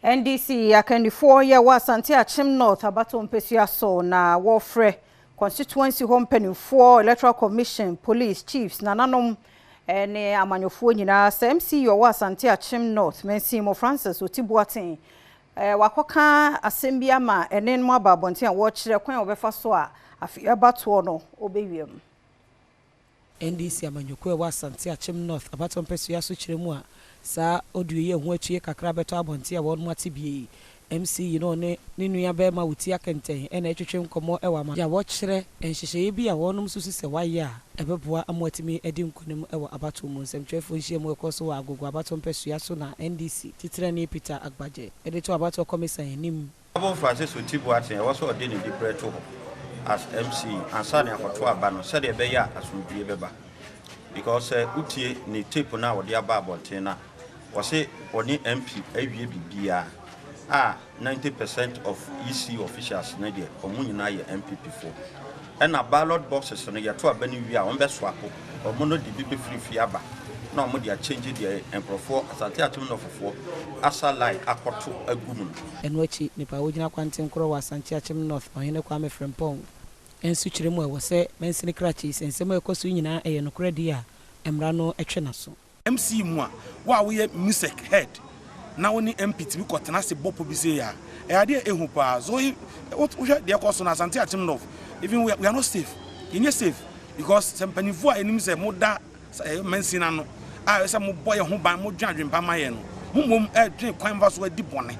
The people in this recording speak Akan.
NDC akandifoɔ yɛ wɔ Asante Akyem North abatoɔ mpasua so na wɔfrɛ constituency hɔ mpanimfoɔ, Electoral Commission, police chiefs, nananom ne amanyɔfoɔ nyinaa sɛ MC ɔwɔ Asante Akyem North mansin mu, Francis Oti Boateng, wakɔka asɛm bi ama ɛne no aba abɔnten a wɔrekyerɛ kwan a wɔbɛfa so a afei abatoɔ no ɔbɛwie mu. NDC amanyɔkuo a ɛwɔ Asante Akyem North abatoɔ mpasua so kyerɛ mu a saa audio yi ɛho atue kakra bɛtɔ abɔnten a wɔn ate bie yi, MC yi no ɔne ne nua bɛrima Oti Akenten ɛna ɛtwetwe nkɔmmɔ ɛwɔ ama a wɔkyerɛ nhyehyɛeɛ bi a wɔnom nso si sɛ wayɛ a ɛbɛboa ama atumi adi nkonim ɛwɔ abatoɔ mu. Nsɛmtwerɛfoɔ nhyia mu ɛkɔ so wɔ Agogo abatoɔ mpasua so na NDC titirani Peter Agbagye ɛde to abatoɔ kɔmisa anim. Honorable Francis Oti Boateng, ɛwɔ sɛ ɔde ne dibrɛ to hɔ as MC ansa ne akɔto aba no sɛdeɛ ɛbɛyɛ a asomdwie bɛba, because sɛ wotie ne tape no a wɔde aba abɔnten no a, wɔse ɔne MP awie biribiara a 90% of EC officials no deɛ, ɔmo nyinaa yɛ NPP foɔ, ɛna ballot boxes no, yɛto aba no wie a, wɔn bɛsoapo ɔmo no de bi bɛfiri fie aba na ɔmo de akyɛngye deɛ nkurɔfoɔ Asante Akyem Northfoɔ asa line akɔto agu mu no. Ɛno akyi, nipa a wogyina kwantenkorɔ wɔ Asante Akyem North, Ɔhene Kwame Frempɔn, nso kyerɛ mu a ɛwɔ sɛ mansini krakye sɛ nsɛm a ɛkɔ so nyinaa ɛyɛ nokorɛ deɛ a, mmara no twe n'aso. MC mu a wo a woyɛ MUSEC head na wo ne MP tumi kɔtena ase bɔ po bi se a ɛyɛ adeɛ ehu paa. So wohwɛ deɛ ɛkɔ so no, Asante Akyem North, even we are not safe, yɛnyɛ safe, because sɛ mpanyinfoɔ a ɛnim sɛ moda mansin ano a ɛsɛ sɛ mobɔ yɛn ho ban, modwen adwempa ma yɛn no, mo mmom ɛdwen kwan fa so adi bɔne.